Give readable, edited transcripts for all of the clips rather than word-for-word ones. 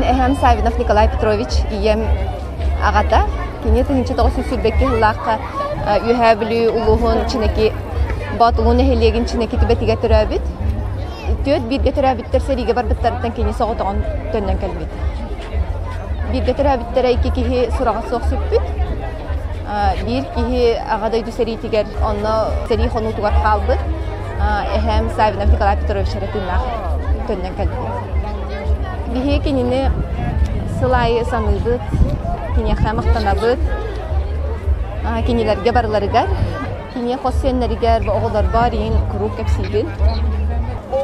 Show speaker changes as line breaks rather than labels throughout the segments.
Мин эһэм Саввинов Николай Петрович ийэм аҕата. Кини 1922 сыллаахха Үөһээ Бүлүү улууһун Чинэки Боотулуу нэһилиэгин Чинэки түбэтигэр төрөөбүт. Түөрт бииргэ төрөөбүттэр сэриигэ барбыттарыттан кини соҕотоҕун төннөн кэлбит. Бииргэ төрөөбүттэрэ икки киһи сураҕа суох сүппүт. Биир киһи Аҕа дойду сэриитигэр онно сэрии хонуутугар хаалбыт. Эһээм Саввинов Николай Петрович эрэ тыыннаах төннөн кэлбит. Биһиги кинини сыл аайы саныыбыт, киниэхэ махтанабыт, кинилэргэ барыларыгар, киниэ хос сиэннэригэр, оҕолорбор иин куруук кэпсиибин.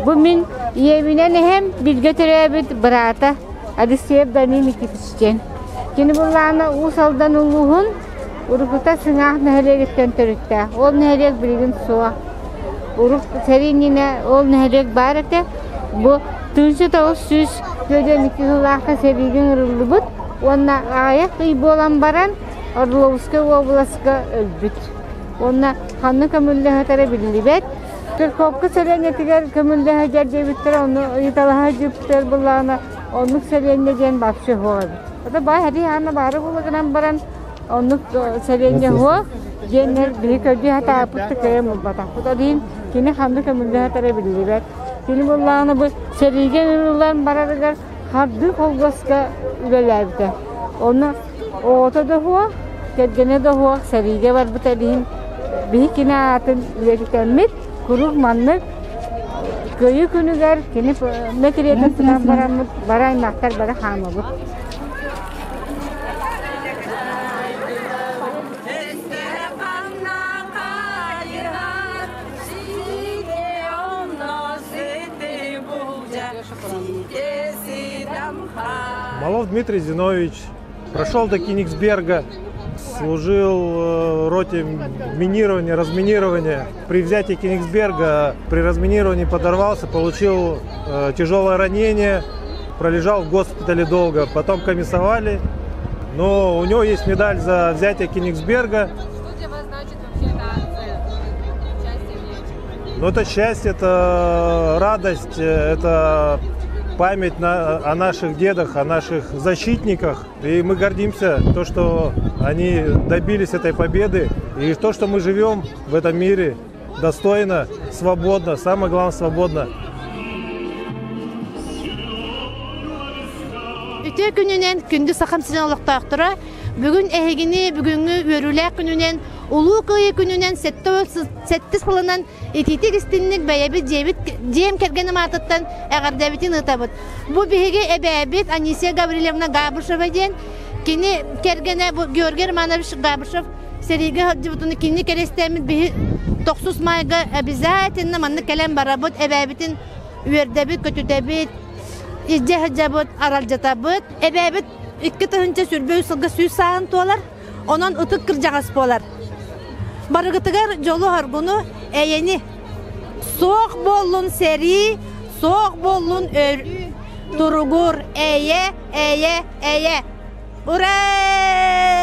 Бу мин ийэбинэн эһэм бииргэ төрөөбүт быраата Алексеев Данил Никитич диэн. Кини буллаана Уус Алдан улууһун уруккута Сыҥаах нэһилиэгиттэн төрүттээх. Ол нэһилиэк билигин суох. Урут сэрии иннинэ ол нэһилиэк баар этэ. Бу 1992 сыллаахха сэриигэ ыҥырыллыбыт уонна аҕыйах ый буолан баран Орловскай уобаласка өлбүт. Уонна ханна көмүллэ сытара биллибэт. Киркопка сэлиэнньэтигэр көмүллэ сылдьар диэбиттэрэ, ону ыйыталаһа сылдьыбыттар буоллаҕына, оннук сэлиэнньэ диэн вообще суох эбит. Это баай сэрии хаана баара буола гынан баран, оннук сэлиэнньэ суох диэннэр биһи көрдүү сатаабыппыт да кыайан булбатахпыт. Ол иһин кини ханна көмүллэ сытара биллибэт. Кини буоллаҕына бу сэриигэ ыҥырыллан барарыгар хардыы холбоска үлэлээбитэ. Онно оҕото да суох, кэргэнэ да суох сэриигэ барбыта иһин биһи кини аатын үйэтитэммит куруук маннык Кыайыы күнүгэр кини мэтириэтин тутан бараммыт бары аймахтар бары хаамабыт.
Малов Дмитрий Зинович прошел до Кенигсберга, служил в роте минирования, разминирования. При взятии Кенигсберга при разминировании подорвался, получил тяжелое ранение, пролежал в госпитале долго, потом комиссовали. Но у него есть медаль за взятие Кенигсберга.
Что для вас значит вообще эта акция, участие в ней?
Ну, это счастье, это радость, это память о наших дедах, о наших защитниках. И мы гордимся то, что они добились этой победы. И то, что мы живем в этом мире достойно, свободно, самое главное, свободно.
Үтүө күнүнэн күндү Сахам сирин олохтоохторо, бүгүн эһигини бүгүҥҥү үөрүүлээх күнүнэн, Улуу Кыайыы күнүнэн сэттис сылынан итиитик истинник бэйэбит дьиэбит дьиэм кэргэним аатыттан эҕэрдэбитин ыытабыт. Бу биһиги эбээбит Анисия Гаврильевна Габышева диэн кини кэргэнэ бу Георгий Романович Габышев сэриигэ сылдьыбытын кини кэриэстээммит биһи тохсус маайга обязательно маннык кэлэн барабыт эбээбитин үөрдэбит, көтүтэбит, илдьэ сылдьабыт, аралдьытабыт. Эбээбит 2023 сылга 100 сааһын туолар, онон ытык кырдьаҕас буолар. Барыгытыгар дьолу-соргуну, эйэни суох буоллун сэрии, суох буоллун өр туругур, эйэ, эйэ, эйэ. Ура!